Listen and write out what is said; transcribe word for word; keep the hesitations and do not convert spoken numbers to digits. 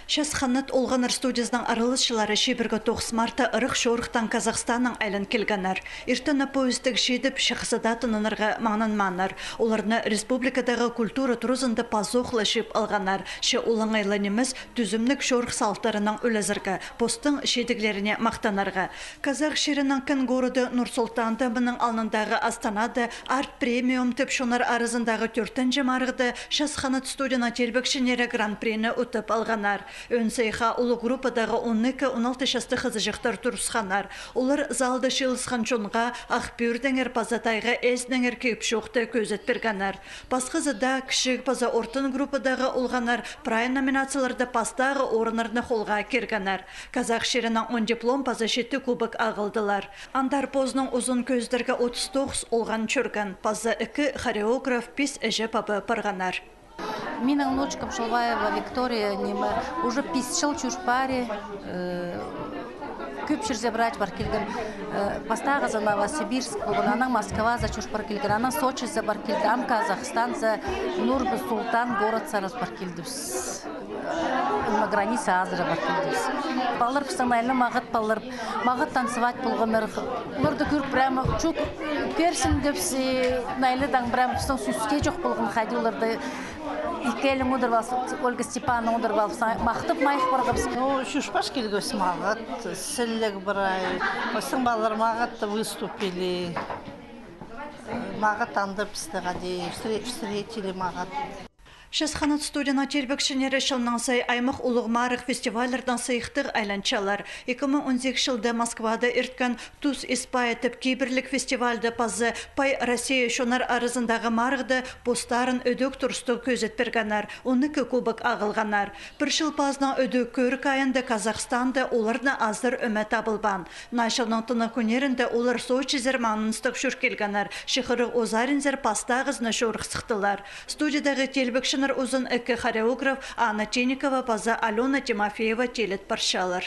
Час ханат олғаннар студиязының араласчылары чибіргі тоғыс мартта ырах чорыхтаң Казахстаннаң айлан килгеннер. Иртенні поездіг чидіп, Шахзада тынанарға маңнанмааннар. Оларны республикадағы культура туразында пазох ла чыып алғаннар. Че олаңай ла нимес тӱзімніг чорых салтарынаң ӱлезерге, постың чидіглеріне махтанарға. Казах чирінің кӧні городы Нур-Султанда, мының алнындағы Астанада «Арт Премиум» тіп чоннар аразындағы тӧртінҷі марығда «Час ханат» студияның тилбекчілері гран-прини утып алғаннар. Ӧӧн сайыхха улуғ группадағы он ікі-он алты частығ хызыҷахтар турысханнар. Олар залда чыылысхан чонға ах пӧрдеңер паза тайға ээзінеңер кип-чоохты кӧзіт пиргеннер. Пасхазы даа кічіг паза ортын группадағы олғаннар прай номинацияларда пастағы орыннарны холға киргеннер. Казах чирінең он диплом паза читі кубок ағылдылар. Андар позының узын кӧзідерге отыс тоғыс олған чӧрген, паза ікі хореограф, пис іҷе-паба парғаннар. Минің внучкам Шолбаева Виктория, ниме, уже пис чыл чӧр пари, э, кӧп чирзер врач пар килген. Э, пастағызы Новосибирск полған, анаң Москвазар чӧр пар килген, анаң Сочизар пар килді, ам Казахстанзар, Нур-Султан городсар пар килдібіс. На границе азыра пар килдібіс. Палалар пістің найлы мағат палалар, мағат танцевать полғаннар. Оларды кӧріп, прямо чох персингібіс, и найлыдаң прямо пістің сӱске чох полған хайди оларды. Икелің удур палып, Ольга Степановна удур палып, махтап майых парғабыс. Ну, чӧрчебіс килгебіс мағат, сіліг прай. Пістің палалар мағатта выступили. Мағат анда пісті хайди встре-, встретили мағат. «Час ханат» студияның тилбекчілері чылнаң сай аймах улуғ марығ, фестивальлардаң сыйыхтығ айланчалар. Ікі муң он сигізінҷі чылда Москвада ирткен «Тус Испайы» тіп кибірліг фестивальда паза «Пай Россия» чоннар аразындағы марығда постарын ідӧк турыстығ кӧзіт пиргеннер, он ікі кубок ағылғаннар. Пір чыл пазынаң ідӧк кӧрік айында Казахстанда оларны азар ӧме табылбаан. Наа чылның тынағ кӱннерінде олар Сочизер маңнаныстығ чӧр килгеннер, че хырых узаринзар пастағызына чорых сыхтылар. Студиядағы тилбекчілер узын ікі хореограф Анна Тинникова паза Алёна Тимофеева тиліт парчалар.